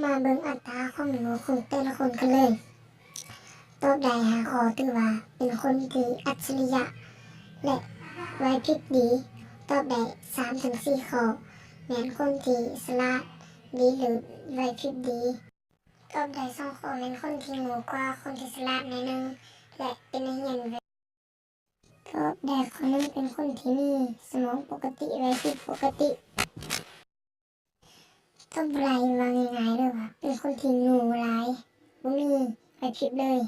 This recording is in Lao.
ມາເບິ່ງອັດຕາຄວາມຮູ້ຂອງແຕ່ລະຄົນກັນເລີຍ. ຕອບໄດ້ຫ້າຂໍ້ ຖືວ່າເປັນຄົນທີ່ອັດສະລິຍະ ແລະ ໄຫວພິບດີ. ຕອບໄດ້ສາມເຖິງສີ່ຂໍ້ ແມ່ນຄົນທີ່ສະຫຼາດດີ ຫຼື ໄຫວພິບດີ. ຕອບໄດ້ສອງຂໍ້ ແມ່ນຄົນທີ່ໂງ່ກວ່າຄົນທີ່ສະຫຼາດໜ້ອຍໜຶ່ງ ແລະ ເປັນນັກຮຽນໄວ. ຕອບໄດ້ຂໍ້ໜຶ່ງ ເປັນຄົນທີ່ມີສະໝອງປົກກະຕິ ໄຫວພິບປົກກະຕິ. ຕອບໄດ້ວ່າງ່າຍໆເລີຍວ່າ ເປັນຄົນທີ່ໂງ່ຫຼາຍ ບໍ່ມີໄຫວພິບເລີຍ.